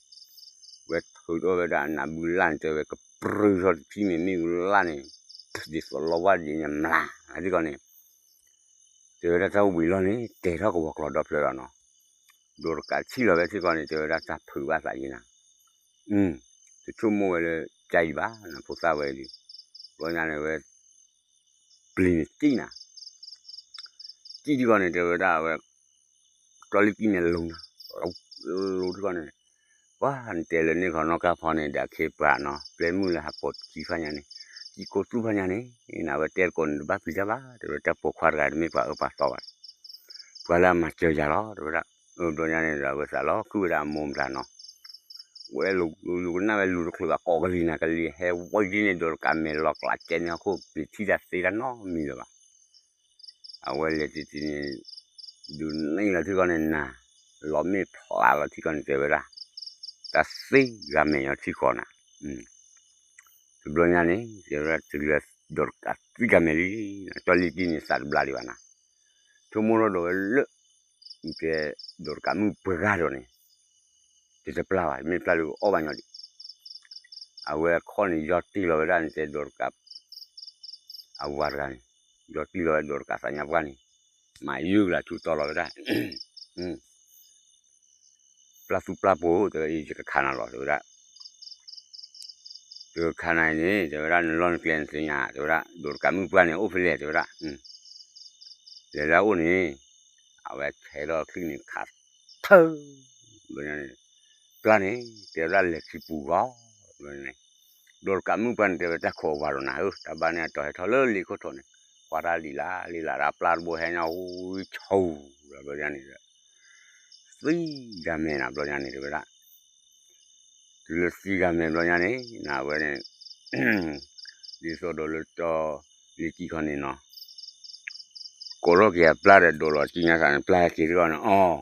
ဝဲထုးထီၣ်ဝဲဒၣ်အနးဘုလၢ်န့ၣ် တဲဝဲ ကပြုၢ်ထီၣ်တထံၣ်မ့ၢ်မ့ၣ်အူလၢ်န့ၣ်, ဒ်သိးလီဝါဒ်န့ၣ်မျး, ထံကီၢ်န့ၣ် တဲဝဲဒၣ်တၢ်အိၣ်ဘှံးလီၢ်န့ၣ် တဲထီၣ်ကဝီၤကျီၤဒီဖျၢၣ်လီၤနီၤ, ဒိးတကးထံၣ်လီၤဝဲထံကီၢ်န့ၣ် တဲဝဲဒၣ်တၢ်ဖုးဘၣ်သးယံၤနၤ, တဆိကမိၣ်ဝဲလၢကၢ်အံၤဘၣ်နၤ ဖိသၣ်ဝဲဒုး, ဘျီညါန့ၣ်ဝဲ ပျံၤန့ၣ်တံၢ်နၤ, တံၢ်ထံကီၢ်န့ၣ် တဲဝဲဒၣ်ဝဲ ကၠီလံၤကံန့ၣ်လိၤနၤ, လိၤထံကီၢ်န့ၣ်, ပှၤနတဲလၢန့ၢ်ခီနီၢ်ကါဖီန့ၣ် ဒီးအခ့ပှၤနီၤ ပျဲမုၢ်လၢဟးပိာ်ခံဖးညါန့ၣ်, ကံကိးသူဖးညါန့ၣ်, နဝဲတဲတကိးန့ၣ် တဘၣ်ပျံၤတၢ်ဘၣ် တဲဝဲ တၢ်ပိာ်ခွါတဂၤတမ့ၢ်ပှၤအၢပှၤသီဘၣ်, ပှၤလၢအမၤစၢၤယၤလီၤ တဲဝဲဒၣ်, ဘျီညါန့ၣ်ဒီး အဝဲသးလီၤခုဝဲဒၣ်အမိၢ်မတၤနီၤ ဝဲလူၤကနၣ်ဝဲလူၤတချုးဘၣ် ကိးကလံၤနၤကလံၤ ဟဲဝံၤဒ်န့ၣ် ဒိးတကးမဲာ်လီၤကျးကဲန့ၣ်ဟီၣ်ခိၣ် ပျံၤထံၣ်တၢ်သ့တၢ်နီတမံၤလၢၤဘၣ်, အဝဲလဲၤတံၤတံၤန့ၣ်, ဒုးန့ၢ်လီၤထံကီၢ်န့ၣ်နၤ, လီၤမ့ၢ်ဖျါလီၤထံကီၢ်န့ၣ် တဲဝဲဒၣ်, တၢ်သံဂၤမဲာ်ညီထံကီၢ်နၤ, တဘျီညါန့ၣ် တဲဝဲဒၣ် တုၤလၢဒိးတကးသံဂၤမဲာ်လံ, ကၠီလံၤကံန့ၣ်သးတဘျါဒံးဘၣ်နၤ, ဆိကမိၣ်ထီၣ်ဒီးဝဲလၢ ကဲ ဒိးတကးမုၣ်ပှၢ်ဂၤဒီးန့ၣ်, တတပျၢ်ဘၣ် မ့ၢ်ပျၢ်လၢအီၣ်ဘၣ်ညီဒံး, အဝဲအခီၣ်န့ၣ် ယီၤတံၢ်လီၤဝဲဒၣ်န့ၣ် တဲဒိးတကး အဝၤတဂၤန့ၣ်, ယီၤတံၢ်လီၤဝဲဒိးတကးသးညါပှၢ်န့ၣ်, မၤယုၢ်ကလၤထူတီလီၤဝဲဒၣ် ပျၢ်သူပျၢ်ပိၤ တဲဝဲ ယကခးနၤလီၤ တဲဝဲဒၣ်, ယကခးနၤအံၤန့ၣ် တဲဝဲဒၣ် နလီၢ်နကျဲနသ့ၣ်ညါ တဲဝဲဒၣ် ဒိးတကးမုၣ်ပှၢ်န့ၣ် အိၣ်ဖဲလဲၣ် တဲဝဲဒၣ်, လဲၤလၢအအိၣ်န့ၣ်, အဝဲဆဲးထီၣ်ချံန့ၣ်ခးထၢၣ်, ဘျီညါန့ၣ်, ပျၢ်န့ၣ် တဲဝဲဒၣ်လဲၤထံပူၤဂီၤ, ဘျီန့ၣ်, ဒိးတကးမုၣ်ပှၢ်န့ၣ် တဲဝဲတၢ်ခိးအဝၤဒီးနၤဧၢ တၢ်ဘၣ်န့ၣ်အတီၤဟဲထီၣ်လၢလ့ခိၣ်ထိးန့ၣ်, ကွၢ်တၢ်လံၤလၢလံၤလၢတၢ်ပျၢ်တဘိဟဲညါ ဝံၤဆိ, ဘျီညါန့ၣ်ဒီး သံဂၤမဲာ်နၤ ဘျီညါန့ၣ် တဲဝဲဒၣ်, တုၤလၢသံဂၤမဲာ်ဘျီညါန့ၣ် နဝဲန့ၣ်, ဒ်သိးဒီးလၢကၠီလံၤကံခီန့ၣ်နီၤ, ကိးထီၣ်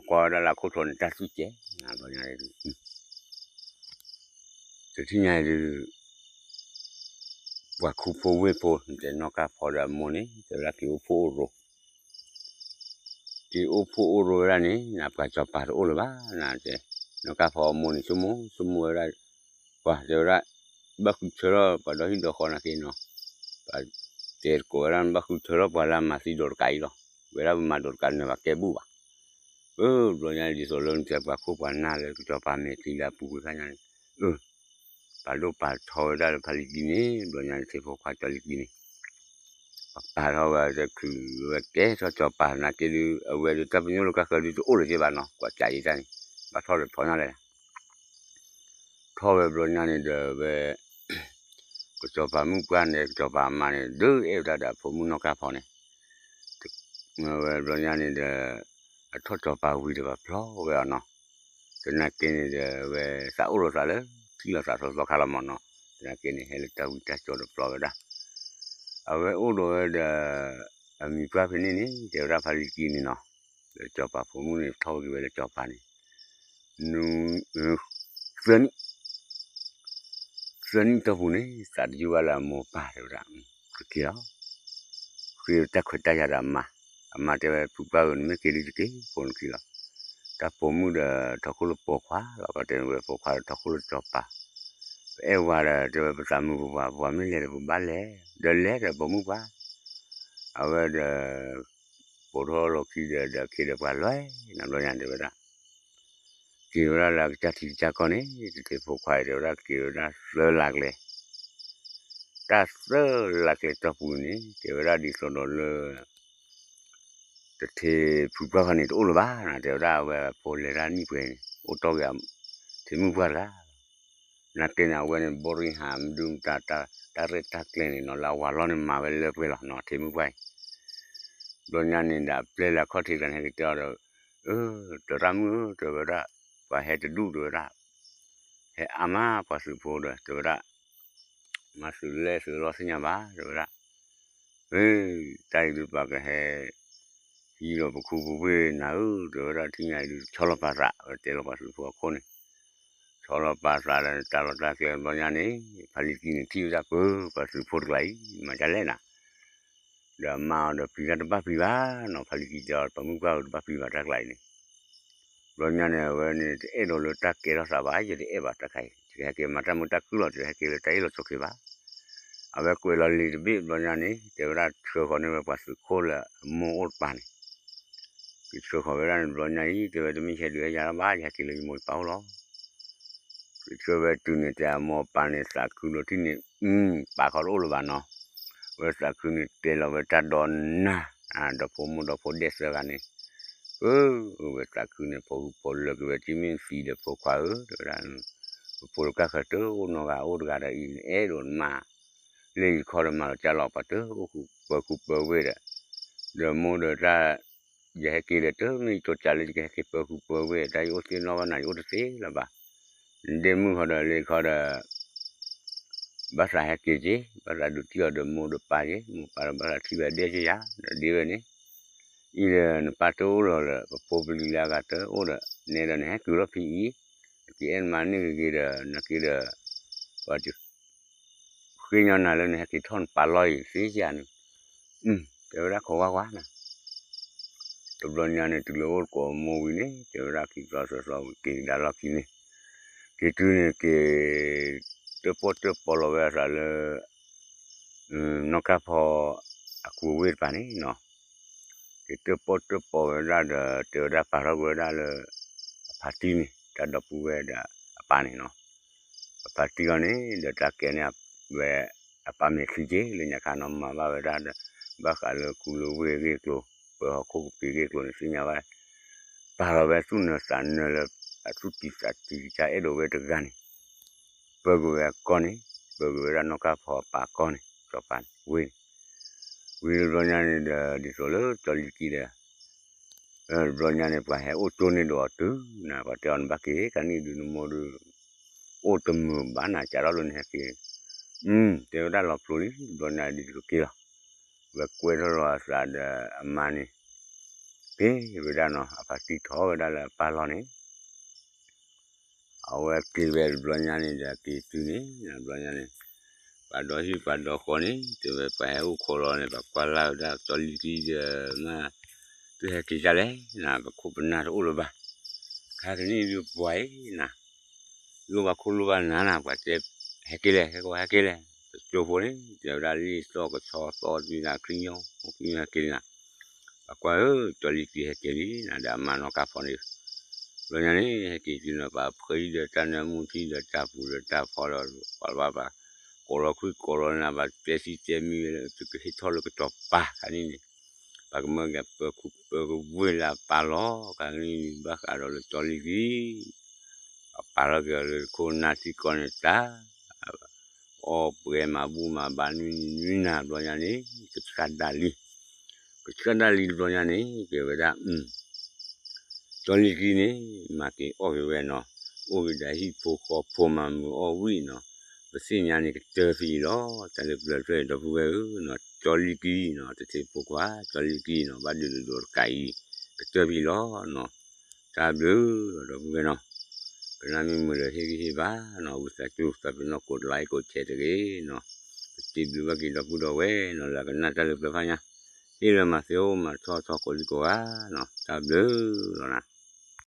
က့ၤအပျၢ်ဒီးဒိးလီၤကံညါသးန့ၣ် ပျၢ်ဟဲက့ၤတဂီၢ်န့ၣ် အီၣ်ကွၢ်ဝဲဒၣ်လၢခိၣ်ထိးန့ၣ် တၢ်သူၣ်ကဲၤ, ဘျီညါန့ၣ် တထံၣ်ညါအံၤဒုး ပှၤခူဖိဝ့ၢ်ဖိ တဲနီၢ်ကါဖီဒီးအမိၢ်န့ၣ် တဲဝဲဒၣ်က့ၤအိၣ်ဖှိၣ်အိၣ်ရိၤ, က့ၤအိၣ်ဖှိၣ်အိၣ်ရိၤဝဲဒၣ်န့ၣ် နပှၤစီၤပၤတအိၣ်လၢၤဘၣ် နတဲ, နီၢ်ကါဖီအမိၢ်န့ၣ် ဆိကမိၣ်ဆိကမိၣ်ဝဲဒၣ်, ပှၤတဲဝဲဒၣ်, ဘၣ်ဃုထၢထီၣ်ပှၤဒီဟံၣ်ဒီဃီနာ်က့နီၤ, ပှၤတဲတကိးဝဲဒၣ် ဘၣ်ဃုထၢထီၣ်ပှၤလၢအမၤသံဒိးတကးအံၤလီၤ, ဝဲဒၣ်ပမၤဒိးတကးနၢၤဘၣ်ကဲဘူၣ်ဘၣ် အၢ ဘျီညါန့ၣ် ဒ်သိးလၢနတဲပှၤခိၣ်ပှၤနၢ်လၢကစီၤပၤမဲာ်ချံလၢအပူၤကွံာ်ခါညါန့ၣ်, အၢ, ပာ်ဒိၣ်ပာ်ထီဝဲဒၣ်လၢဖါလံၤကံန့ၣ် ဘျီညါန့ၣ် သ့ၣ်ဖိခွါကၠီလံၤကံန့ၣ်, ပာ်ဖျါထီၣ်ဝဲတချုးဝဲကဲထီၣ်စီၤပၤနာ်က့ဒုး အဝဲဒုးတၢ်ပညိၣ်လၢကါဃၢၤဒုးတအိၣ်လၢၤက့ဘၣ်နီၤ, ကွၢ်ကးယံၤတၢ်န့ၣ်, ဘၣ်ထီၣ်လၢဖီညါလဲၣ် ထီၣ်ဝဲဘျီညါန့ၣ်ဒီးဝဲ, ကစီၤပၤမုၣ်ပှၢ်န့ၣ် ကစီၤပၤအမါန့ၣ် ဒုးအဲၣ်ဝဲဒၣ်ဒီးအဖိမုၣ်နီၢ်ကါဖီန့ၣ်, ဝဲဘျီညါန့ၣ်ဒီး, အထီၣ်စီၤပၤဝံၤဒီးပာ်ဖျါဝဲအီၤနီၤ, သနာ်က့န့ၣ်ဒီး ဝဲသးအိၣ်ဒီးသးလၢ ထံၣ်လိာ်သးသီသီခါလီၤမၢ်နီၤ, သနာ်က့န့ၣ် ဟဲလၢတၢ်ဝံတၢ်ကၠီဒီးပျီဝဲဒၣ်, အဝဲအိၣ်ဒီးဝဲဒီး, အမံၤပှၢ်ဖဲန့ၣ်န့ၣ် တဲဝဲဒၣ်ဖါလံၤကံန့ၣ်နီၤ, ဒီးစီၤပၤဖိမုၣ်န့ၣ် ထီၣ်က့ၤဝဲလၢစီၤပၤန့ၣ်, သၢနံၣ်, သၢနံၣ်တီၢ်ပူၤန့ၣ် သးတယုၢ်ဘၣ်လၢအမိၢ်ပၢ်တဲဝဲဒၣ်, ကက့ၤလီၤ, ဃ့တၢ်ခွဲးတၢ်ယာ်ဒီးအမါ, အမါတဲဝဲဖုပှၢ်ဧၢ နမ့ၢ်က့ၤဒုးတက့ၢ် ဖိနက့ၤလီၤ, တၢ်ပိာ်မုၣ်ဒီးထီၣ်ခိၣ်လၢပိာ်ခွါလီၤ, ပတဲဝဲပိာ်ခွါဒီးထီၣ်ခိၣ်လၢစီၤပၤ, ပအဲၣ်ဝၤဒီး တဲဝဲပသးမုာ်ပပှၢ်, ပှၤမ့ၢ်လဲၤဒီးပဘၣ်လဲၤ, ဒီးလဲၤဒီးပိာ်မုၣ်ပှၢ်, အဝဲဒီး ပိာ်ထီၣ်လီၢ်ခံဒီး ဒီးက့ၤဒီးပှၤလီၤ, နဘျီညါတဲဝဲဒၣ် က့ၤဝဲဒၣ်လၢအကစၢ်ထံကစၢ်ကီၢ်န့ၣ် တထံၣ်ဖိခွါအံၤ တဲဝဲဒၣ်က့ၤဝဲဒၣ်သၢလါကျဲ, တၢ်သၢလါကျဲတီၢ်ပူၤန့ၣ် တဲဝဲဒၣ်ဒ်သိးဒီးလၢ တထံၣ်ဖုပှၢ်ခီန့ၣ်တအိၣ်လၢၤဘၣ်နီၤ, တဲဝဲဒၣ်အဝဲဖိလဲၤတၢ်နံၣ်ပှဲၤန့ၣ် အိၣ်တီၢ်က့ၤ ထံၣ်မုၣ်ပှၢ်တဂၤ နာ်က့န့ၣ် အဝဲန့ၣ် ဘိရံဟၣ်မဒုမတၤ တၢ်ရဲၣ်တၢ်ကျဲၤန့ၣ်နီၤ လၢအဝၤလီၢ်န့ၣ်မၤဝဲလၢပှဲၤလီၤနီၤ ထံၣ်မုၣ်ပှၢ်အံၤ, ဘျီညါန့ၣ်ဒီး အပျဲၢ်လၢအခီၣ်ထံးတဂၤန့ၣ် ဟဲက့ၤတဲအီၤဒီး အၢ သရၣ်မုၣ်ဧၢ တဲဝဲဒၣ် ပှၤဟဲတဒူၣ်တဲဝဲဒၣ်, ဟဲအါမးပှၤသုးဖိဒီး တဲဝဲဒၣ် မၤသုးလဲၣ်သုးလီၢ်သ့ၣ်ညါဘၣ် တဲဝဲဒၣ်, တၢ်အံၤဒုးပှၤကဟဲ ဟံးလီၤပခူပဝ့ၢ်နၤဧၢ တဲဝဲဒၣ် ထံၣ်ညါအံၤဒုးဆီလီၤပာ်သး ဝဲတဲလီၤပှၤသုးဖိအခိၣ်န့ၣ်, ဆီလီၤပာ်သးဒီးတၢ်လီၢ်တၢ်ကျဲဘျီညါန့ၣ် ဖးလံၤကံန့ၣ်ထံၣ်ဝဲဒၣ်ပှၤသုးဖိတကျါအံၤ မၤဒ်လဲၣ်နၤ ဒီးမါအီၤဒီးပျံၤတၢ်တဘၣ်ပျံၤဘၣ်နီၤ ဖးလံၤကံတဲအီၤ ပှၤမုၣ်ပှၢ်ဧၢတဘၣ်ပျံၤဘၣ်တၢ်ကျါအံၤန့ၣ်, ဘျီညါန့ၣ် အဝဲန့ၣ် တအဲၣ်ဒိးလၢတၢ်ကဲထီၣ်သးဘၣ် ယတအဲၣ်ဘၣ်တၢ်ခါအံၤ ယကဟဲက့ၤမၤတၢ်မုာ်တၢ်ခုၣ်လီၤ ယတဟဲက့ၤလၢတၢ်အ့ၣ်လိာ်ဆိးက့ဘၣ်, အဝဲကွဲးလီၤလံာ်တဘ့ၣ်ဘျီညါန့ၣ် တဲဝဲဒၣ်ဆှၢဃီၤန့ၢ်ဝဲပှၤသုးခိၣ်လၢအမိၢ်အိၣ်တပၤန့ၣ် ကဆှၢဃီၤဝဲဒၣ်န့ၣ် ဘျီညါအံၤ တဲဝဲတမ့ၢ်ယဟဲဒုးဟဲယၤလၢၤဘၣ် ယဟဲက့ၤလၢယမိၢ်ယပၢ်အိၣ်လီၤ. ကဆှၢဝဲတုၤန့ၣ် တဲအမိၢ်အပၢ်န့ၣ် သးခုလိာ်ထံၣ်န့ၣ် ပာ်ခီတအိၣ်လၢၤဘၣ်နီၤ, ဝဲသးခုန့ၣ်တဲလီၤဝဲတၢ်ဒီနၤ, ဒီဖိမိၢ်ဒီဖိဒဲးသၢဂၤန့ၣ်, ပဝဲသးခုန့ၣ် ဖိဂုၤဖိလၢာ်က့ၤဝဲ တမ့ၢ်သံဒီးဖိခွါဧၢ တဲဝဲဒၣ်, ပဖိတကၢ်ဃၢၤတအိၣ်နီတဂၤအိၣ်တဂၤဒီးအံၤ အဲၣ်ဒိးမၤ လၢယခီဒီးမၤလီၤကၢ်လီၤပှၤတအိၣ်ဃုာ်ပၢဃုာ်ပၢဝ့ၢ်ဒီး, ဒီးမိၢ်ဒီးတၢ် ယဟဲက့ၤဒီးတမ့ၢ်ယကၠီၤကၠးလၢ ယကဟဲက့ၤပၢဃုာ်ပၢဝ့ၢ် တၢ်ယအိၣ်သ့ၣ်နီၣ်ဘၣ်နၤ ယအိၣ်တသ့လၢၤဘၣ်, နဒ့မုၣ်ဃီဒီးလ့ခီဒီး ဘၣ်သးဟဲက့ၤက့ၤ ဘၣ်သးဒုးတံၢ်အီၤဒီးမိၢ်ဒီးပၢ်က့ၤ မိၢ်ပၢ်ဒီးဘၣ်သးထံၣ်ဝဲဒဲက့ၤယၤ ဒီးဒ့ဝဲန့ၣ်, အံၤဒီးနပၢ်တအိၣ်လီၤလၢ ပဖိပလံၤလၢအဂၤတအိၣ်ဒီး နဲဒီးနဟဲကုာ်လီၤဖံအံၤ, နက့ၤအဲၣ်နမါန့ၢ်ဂ့ၤဂ့ၤဒီး နက့ၤဒီး ပှၤ ဃ့ညီနၤလၢနဟဲက့ၤထီၣ်နပၢ်လီၢ်အံၤသ့ယၤန့ၣ်, တဲဝဲဒၣ်ခိးဝါဝါနၤ, တဘျီညါန့ၣ်တုၤလၢအိၣ်တကိးမိၢ်ဝံၤန့ၣ် တဲဝဲဒၣ်ခံသီသၢသီက့ၤကဒါလီၢ်ခံန့ၣ်, က့ၤတုၤန့ၣ်က့ၤ တၢၣ်ပီၣ်တၢၣ်ပီလီၤဝဲအသးလၢ နီၢ်ကၢ်ဖီ အကူအဝ့ၢ်တပၤန့ၣ်နီၤ, က့ၤတၢၣ်ပီၣ်တၢၣ်ပီဝဲဒၣ်ဒီး တဲဝဲဒၣ်ပာ်ထီၣ်ကွံာ်ဝဲဒၣ်လၢ အဖါတံၢ်န့ၣ် တၢ်ဒီပုၢ်ဝဲၢ်ဒီးအပၢ်န့ၣ်နီၤ, အဖါတံၢ်အီၤန့ၣ် ဒီးတၢ်ကဲန့ၢ်ဝဲ အပၢ်မဲာ်ချံက့ၤလၢညါခါနီၤ မၤဘၣ်ဝဲဒၣ်ဒီး ဘၣ်ဃးလၢကူလၢဝ့ၢ်အဂ့ၢ်အကျိၤ ပၢဟီၣ်ခိၣ်ကပံာ်အဂ့ၢ်အကျိၤန့ၣ်သ့ၣ်ညါဘၣ် ပာ်လီၤဝဲသူၣ်နၢၤသးနၢၤလၢ အသူၣ်တံၢ်သးတံၢ်ကစၢ်အဲၣ်ဒိးဝဲတဂၤန့ၣ် ပၢကွံာ်ဝဲအကီၢ်န့ၣ် ပၢကွံာ်ဝဲဒၣ်နီၢ်ကၢ်ဖီအပၢ်ကီၢ်န့ၣ် စီၤပၤန့ၣ် ဝ့ၢ်န့ၣ်, ဝံၤတဘျီညါန့ၣ်ဒီး ဒ်သိးလၢကၠီလံၤကံဒီး တဘျီညါန့ၣ် ပှၤဟဲအိၣ်ကၠိန့ၢ်ဒီးအီၤတုၤနၤ ပှၤတဲအီၤနဘၣ်က့ၤ ကနံၣ်ဒုးနမိၢ်ဒုး အိၣ်တမုာ်ဘၣ်နၤ ကးထီၣ်လၢနဟဲက့ၤ တဲဝဲဒၣ်လီၤဖျိလံ တဘျီညါဒ်တက့ၤလီၤ, ဝဲကွဲထီၣ်လီၤအသးဒီးအမါန့ၣ် က့ၤဝဲဒၣ်နီၤ အဖါတံၢ်ထီၣ်ဝဲဒၣ်လၢအပၢ်လီၢ်န့ၣ် အဝဲက့ၤဝဲတဘျီညါန့ၣ်ဒီးက့ၤတုၤန့ၣ် တဘျီညါန့ၣ် ပှၤဒီဟံၣ်ပှၤဒီဃီန့ၣ် တဲဝဲပှၤဟဲအိၣ်ခိးလီၤန့ၣ် ပှၤကွၢ်လၢ်ဝဲဒၣ်ကၠီလံၤကံဒီး မ့ၢ် သုဟဲက့ၤဒ်လဲၣ်နၤ ပခိၣ်ပနၢ်တအိၣ်လၢၤဘၣ်, ခဲကနံၣ်ဒုးပှၤအံၤနၤ ယအိၣ်ဘၣ်ခိၣ်လိၣ်ဘၣ်နၤနၤ ပှၤတဲ ဟဲက့ၤလဲၣ် ဟဲက့ၤဟဲက့ၤလဲၣ်, ပကၠိဖိန့ၣ် တဲဝဲဒၣ်လံာ်သီၣ်ကဆီသီၣ်တုၤနၤ ခရံာ်ညီ ခရံ်ညီဟဲက့ၤလံနၤ, ပှၤကွၢ်ဧၢ ကၠီလံၤကံဟဲက့ၤလံနၤ ဒီးအမါနီၢ်ကၢ်ဖီန့ၣ်, ဘျီညါန့ၣ် ဟဲက့ၤတုၤနၤ ပှၤဖှဲအံၤဒီးတၢ်နၢမူထံဒီးတၢ်ပူၤဒီးတၢ်ဖီဒီး ပှၤဘၣ်ပှၤ ကိးလီၤခွံကိးလီၤနၤ ပှၤတဲသံတဲမံဝဲလၢ ပကဟ့ၣ်ထီၣ်လၢကတီၤပၤခါန့ၣ်န့ၣ် ပှၤကမၢက့ၤပၢၤခူပၢၤကဝ့ၢ်လၢအပၢ်လီၢ် ခါန့ၣ် ဘၣ်ဃးဒီးလၢကၠီလံၤကံ ပှၤပာ်လီၤက့ၤအီၤလၢခိၣ်နၢ်ထံကီၢ်န့ၣ်တၢ် အီၣ်ပှဲၤမၤဘူၣ်မၤဘါနွံနံၤနွံနၤဘျီညါန့ၣ် ကဆှၣ်ဒၣ်လံ, ကဆှၣ်ဒၣ်လံတဘျီညါန့ၣ် ကဲဝဲဒၣ် ကၠီလံၤကံန့ၣ် မၤက့ၤအီၣ်က့ၤဝဲနီၤ, အိၣ်က့ၤဒီးဟံၣ်ဖိဃီဖိမၤမုာ်အီၣ်ဝံၣ်နီၤ, ပသ့ၣ်ညါန့ၣ်ကတၢၢ်ဖဲအံၤလီၤ. တၢ်လၢပျၢၤတဖျၢၣ်အံၤ ဒီပုၢ်ဝဲၢ်ဧၢနီၤ, ကၠီလံၤကံနီၤ, တထံဖိခွါ ကၠီလံၤကံနီၤ, ဘၣ်ဒုးဒိးတကးအံၤ ကတၢၢ်ဖဲအံၤလီၤနီၤ. တၢ်ဘျုးလီၤ ဒီပုၢ်ဝဲၢ်နီၤ, ကနၣ်မ့ၢ်မုာ်ဒီးဟ့ၣ်ဂံၢ်ဟ့ၣ်ဘါနီၤ, ဝံသးစူၤသးပ့ၤနီၣ်ကိးတlikeကိးshareတဂ့ၤနီၤ, ပစံးဘျုးဘၣ်က့ၤဒီပုၢ်ဒီဝဲၢ်နီၤ, လၢအကနၣ်တၢ်လၢပျၢၤဖးညါ, ဟ့ၣ်လီၤမၤသ့အိၣ်မၤထီၣ်ထီကိးလံကိးဂၤနီၤ, တၢ်ဘျုးလီၤနၤ.